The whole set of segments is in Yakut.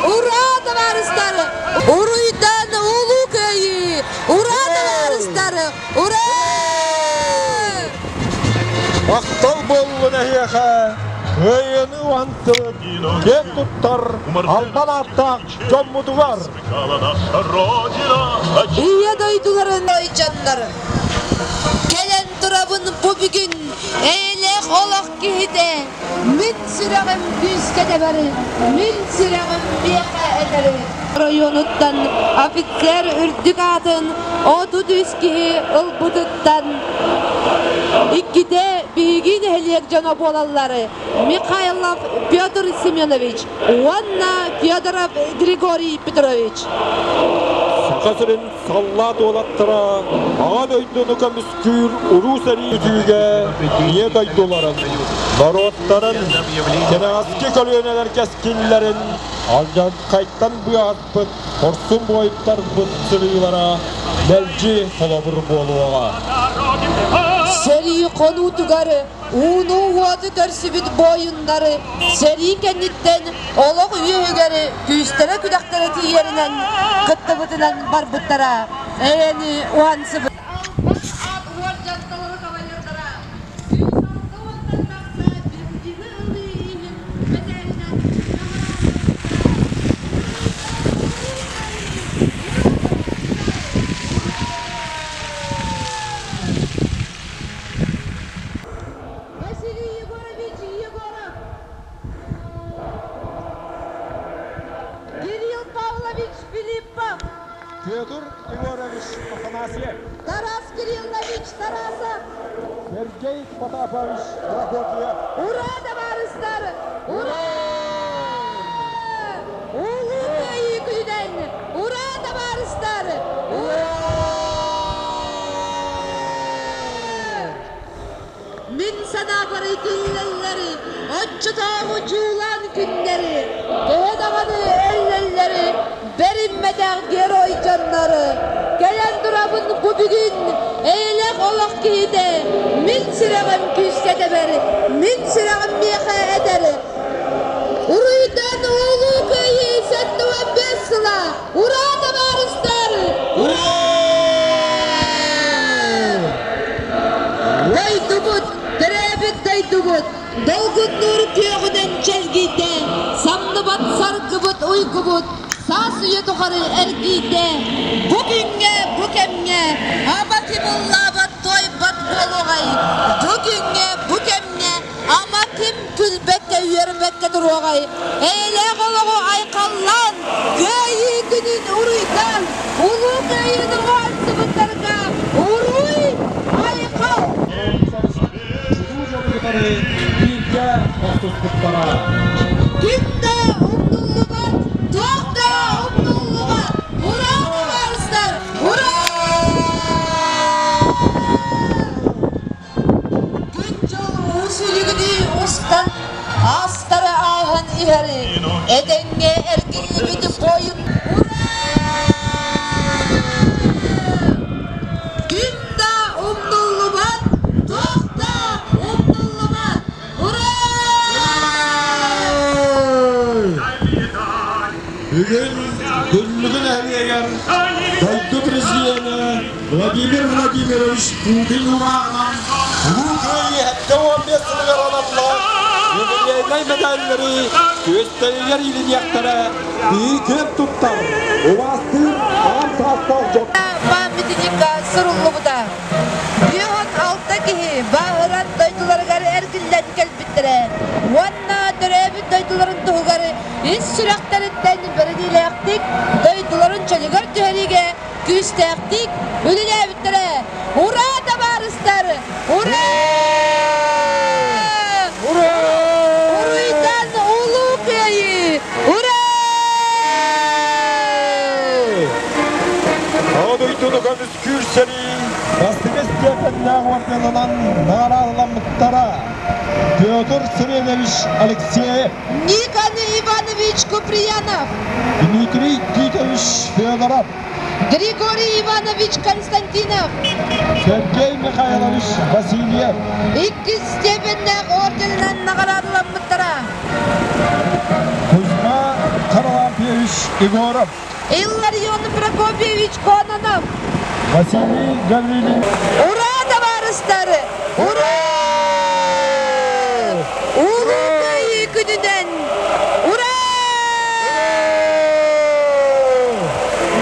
Ура, табаарыстар! Уруйдан Улуу Кыайыы! Ура, табаарыстар! Ура! Махтал буоллун эһиэхэ! Кыайыыны уһансыбыт, киэн туттар албан ааттаах дьоммутугар! Ийэ дойдуларын ойдьоннорун Кэлэн турабын бу бүгүн эйэлээх олох киһитэ Мин сүрэҕим күүскэ тэбэр, мин сүрэҕим миэхэ этэр. Оройуонуттан офицер үрдүк аатын 33 киһи ылбытыттан иккитэ биһиги нэһилиэк дьоно буолаллар Михайлов Петр Семенович уонна Федоров Григорий Петрович. Саха сирин саллаат уолаттара Аҕа дойдуну көмүскүүр улуу сэрии үтүүгэ ийэ дойдуларын, норуоттарын, кэнэҕэски көлүөнэлэр кэскиллэрин алдьархайтан быыһаппыт хорсун буойуттарбыт сырыылара мэлдьи холобур буолуоҕа. Сэрии хонуутугар ууну-уоту көрсүбүт буойуннары сэрии кэнниттэн олох үөһүгэр күүстэрэ-күдэхтэрэ тиийэринэн кыттыбытынан барбыттара. Эйэни уһансыбыт. Албан аат уордьанталары кавалердара 160 тахса бензины ылыы иһин мэтээлинэн наҕараадаланыахтара. Василий Егорович Егоров, Кирилл Павлович Филиппов, Петр Егорович Афанасьев, Тарас Кириллович Тарасов, Сергей Потапович Прокопьев. Ура, табаарыстар! Ура! Улуу Кыайыы күнүнэн! Ура, табаарыстар! Ура! Мин санаабар итиллэллэри, оччотооҕу дьуулаан күннэри, төһө даҕаны өллөллөрү бэриммэтэх герой дьоннору, кэлэн турабын бу бүгүн эйэлээх олох киһитэ, мин сүрэҕим күүскэ тэбэр, мин сүрэҕим миэхэ этэр. Уруйдан Улуу Кыайыы 75 сыла! Ура, табаарыстар! Ура! Дойдубут, төрөөбүт дойдубут, долгуннуур күөҕүнэн чэлгийдэ, самныбат саргыбыт уйгубут, саас үйэ тухары эргийдэ. Бу күҥҥэ, бу кэмҥэ ама ким ыллаабат, туойбат буолуоҕай? Бу күҥҥэ, бу кэмҥэ ама ким күлбэккэ, үөрбэккэ туруоҕай? Эйэлээх олоҕу айхаллаан, Кыайыы күнүн уруйдаан, Улуу Кыайыыны уһансыбыттарга уруй айхал! Улуу дьону кытары бииргэ охсуспуттара. Ким да умнуллубат, туох да умнуллубат! Ура, табаарыстар! Ура! Күн-дьыл уус илигини устан, аастары ааһан иһэри, этэҥҥэ эргиллибит буойун Ура! Ким да умнуллубат, туох да умнуллубат! Ура! Бүгүн Дүллүкү нэһилиэгэр дойду президенэ Владимир Владимирович Путин уурааҕынан Улуу Кыайыы 75 сылыгар аналлаах юбилейнай медаллары күөстэригэр иилиниэхтэрэ биһиги киэн туттар, убаастыыр аҕам саастаах дьон. Памятникка суруллубута. 56 киһи бааһыран дойдуларыгар эргиллэн кэлбиттэрэ уонна төрөөбүт дойдуларын туһугар ис сүрэхтэриттэн бэриниилээхтик дойдуларын чөлүгэр түһэриигэ күүстээхтик үлэлээбиттэрэ. Ура, табаарыстар! Ура! Ура! Уруйдан Улуу Кыайыы! Ура! Аҕа дойдуну көмүскүүр сэрии бастакы степеннээх орденынан наҕараадаламмыттара Петр Савельевич Алексеев, Никон Иванович Куприянов, Дмитрий Титович Федоров, Григорий Иванович Константинов, Сергей Михайлович Васильев, иккис степеннээх орденынан наҕараадаламмыттара. Кузьма Харлампьевич. Егоров. Илларион Прокопьевич Кононов. Василий Гаврилович. Ура, табаарыстары! Ура! Улуу Кыайыы күнүнэн! Ура!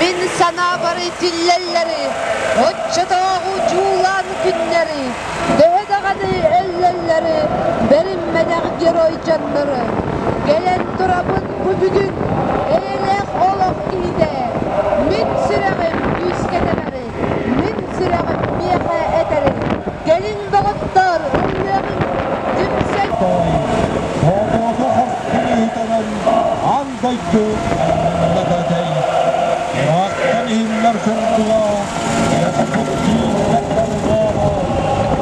Мин санаабар итиллэллэри, оччотооҕу дьуулаан күннэри, төһө даҕаны өллөллөрү, бэриммэтэх герой дьоннору, кэлэн турабын бу бүгүн эйэлээх олох киһитэ, мин сүрэҕим күүскэ тэбэри, мин сүрэҕим миэхэ этэри, кэлин доҕоттоор, ыллыаҕыҥ, түмсэн Хомоту хорсун ыытанан аан дойду аймаллататай. Ыраахтан иһиллэр курдуга, охсук тиийбэт дорҕооно,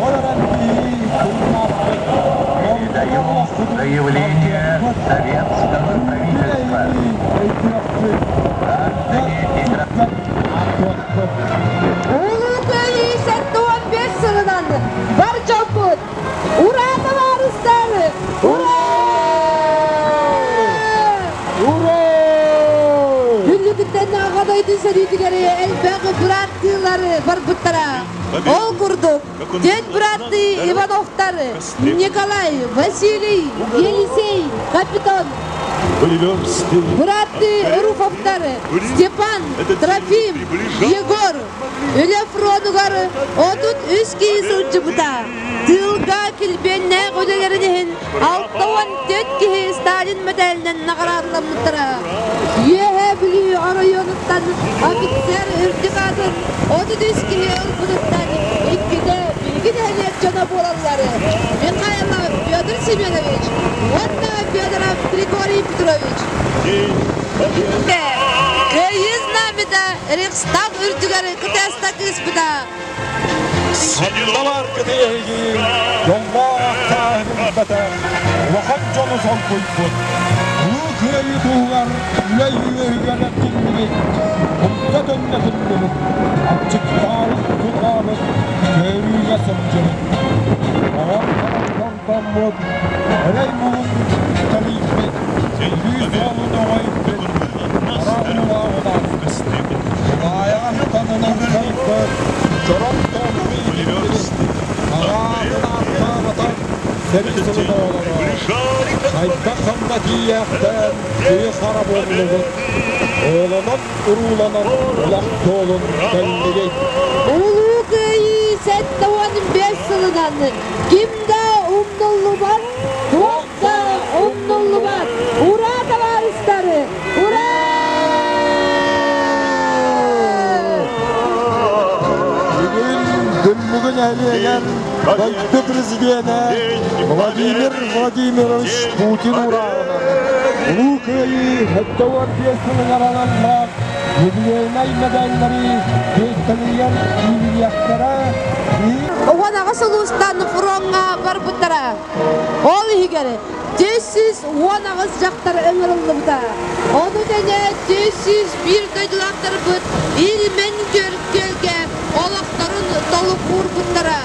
ол эрэн биһи тыыннаахпыт, Передаю олохпутун заявление салгыахпыт, советского өрүүтүн правительства. эйэни өйдүөхпүт, Граждане и өлбөт-сүппэт ааттыахпыт. Улуу Кыайыы 75 сылынан бар дьоммут Ура, табаарыстар! Ура! Ура! Бүллүгүттэн Аҕа дойду сэриитигэр элбэх бырааттыылар барбыттара. Ол курдук, түөрт бырааттыы Ивановтар Николай, Василий, Елисей, Капитон, бырааттыы Руфовтар Степан, Трофим, Егор, Үлэ фронугар 33 киһи сылдьыбыта. Тыылга килбиэннээх үлэлэрин иһин 64 киһи Сталин мэтээлинэн наҕараадаламмыттара. Үөһээ Бүлүү оройуонуттан офицер үрдүк аатын 33 киһи ылбытыттан иккитэ биһиги нэһилиэк дьоно буолаллар. Михайлов Петр Семенович уонна Федоров Григорий Петрович. Кыайыы знамята Рейхстаг үрдүгэр кытыаста кыыспыта. Ханналар кытыйыһыгы дьоллоох ахтааһын билбэтэх улахан дьону солбуйбут. Улуу Кыайыы туһугар үлэ үөһүгэр эркиннибит, умса төннө тыллыбыт, аччыктаабыт, кутаабыт, көөрүүгэ сылдьыбыт. Оҕон сордоммут, эрэй муҥун тэрийбит, өлүү суолун оҥойбут, хара уулааҕын ааспыт. Тулаайаҕын танынан сайбыт, чорон тоотуру иитиллибит, аҕаатын ааттаабатах сэрии сылын оҕолоро хайдах ханна тиийээхтээн киһи-хара буоллугут, оҕолонон-урууланан олох суолун кэллигит. Улуу Кыайыы 75 сылынан ким да умнуллубат, туох да умнуллубат! Ура, табаарыстары! Ура! Бүгүн Дүллүгү нэһилиэгэр дойду президенэ Владимир Владимирович Путин уурааҕынан Улуу Кыайыы 75 сылыгар аналлаах юбилейнай медаллары биэстэлигэр иилиэхтэрэ. 18 улуустан фроҥҥа барбыттара. Ол иһигэр 418 дьахтар ыҥырыллыбыта. Ону тэҥэ 401 дойдулаахтарбыт Ильмень күөлгэ олохторун толук уурбуттара.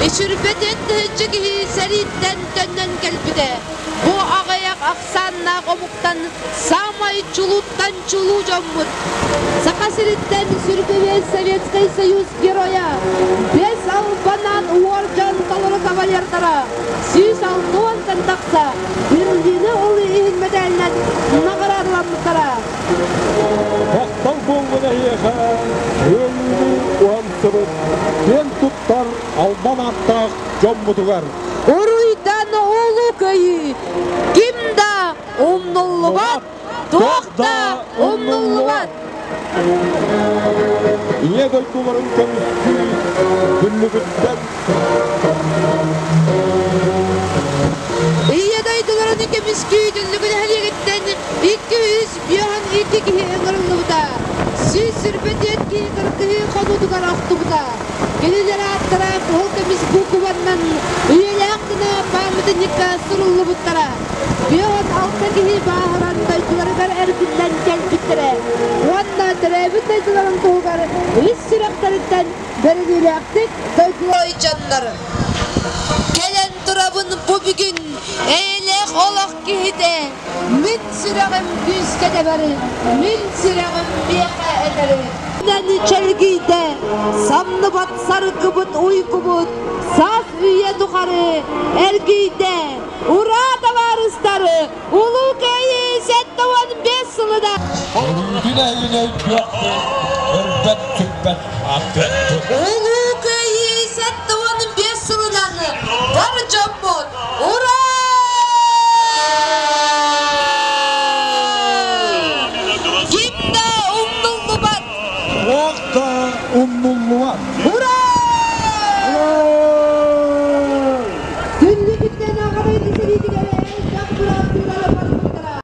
Үчүрбэтин тыһыынча киһи сэрииттэн төннөн кэлбитэ. Бу аҕыйах ахсааннаах омуктан саамай чулууттан чулуу дьоммут. Саха сириттэн сүргэбиэй Советскай Союз Геройа, бэс албанан уордьан толору кавалердара, 160-тан тахса Берлини ол иһин мэтээлинэн наҕараадаламмыттара. Махтал буоллун эһиэхэ, ыаллыы уһансыбыт, киэн туттар албан ааттаах дьоммутугар. Уруйдан улуу кыайыы ким да умнуллубат, туох да умнуллубат. Ийэ дойдуларын көмүскүү күннүгүттэн Ийэ дойдуларын көмүскүү түннүгүн нэһилиэгиттэн 252 киһи ыҥырыллыбыта. 124 киһи кыргыһыы хонуутугар охтубута. Кинилэр ааттара кыһыл көмүс буукубаннан үйэлээх гына пааматынньыкка суруллубуттара. 56 киһи бааһыран дойдуларыгар эргиллэн кэлбиттэрэ уонна төрөөбүт дойдуларын туһугар ис сүрэхтэриттэн бэриниилээхтик дойдуларын дьоннор кэлэн турабыт. Буолабын бу бүгүн эйэлээх олох киһитэ. Мин сүрэҕим күүскэ тэбэр, мин сүрэҕим миэхэ этэр. Чэлгийдэ, самныбат саргыбыт уйгубут, саас үйэ тухары эргийдэ. Ураа табаарыстар, Улуу Кыайыы 75 сылына! Өрүүтүн эһигини өйдүөхпүт, өлбөт-сүппэт ааттыахпыт. Улуу Кыайыы 75 сылынан бар дьоммут Ура! Ким да умнуллубат! Туох да умнуллубат! Ура! Ура! Түннүгүттэн аҕа дойду сэриитигэр элбэх бырааттыылара барбыттара.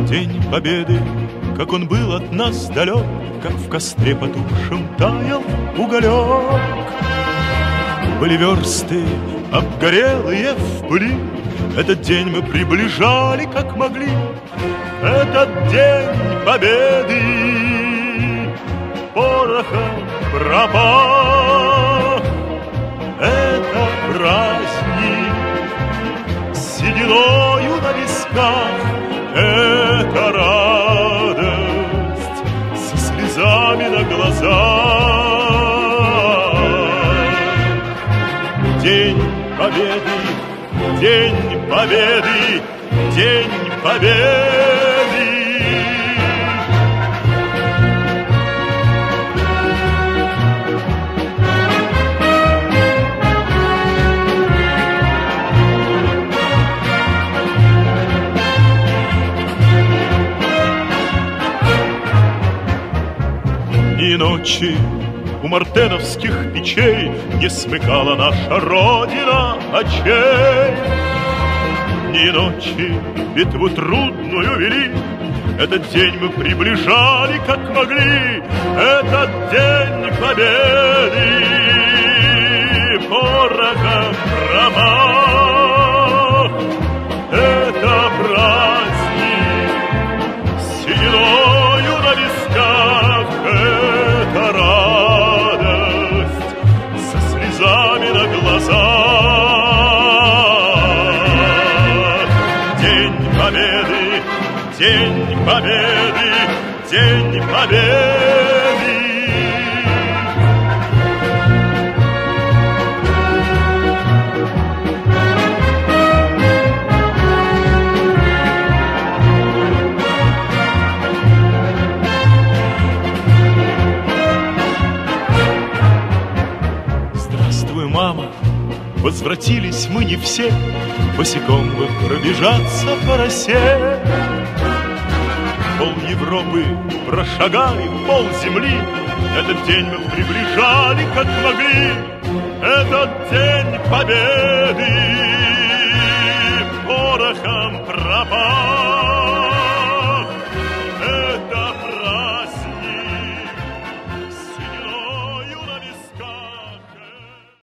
День Победы, как он был от нас далек, Как в костре потухшем таял уголек. Были версты, обгорелые в пыли, Этот день мы приближали, как могли. Этот день Победы порохом пропах. Это праздник с сединою на висках, Это радость со слезами на глазах. День Победы, День Победы, День Победы! Дни и ночи у мартеновских печей Не смыкала наша Родина очей. Дни и ночи битву трудную вели, Этот день мы приближали, как могли, Этот день победы порохом пропах. Это праздник с сединою на висках, Это радость со слезами на глазах. День Победы, День Победы, День Победы! Здравствуй, мама, возвратились мы не все, Босиком бы пробежаться по росе. Пол Европы прошагали, пол земли, Этот день мы приближали, как могли, Этот день победы.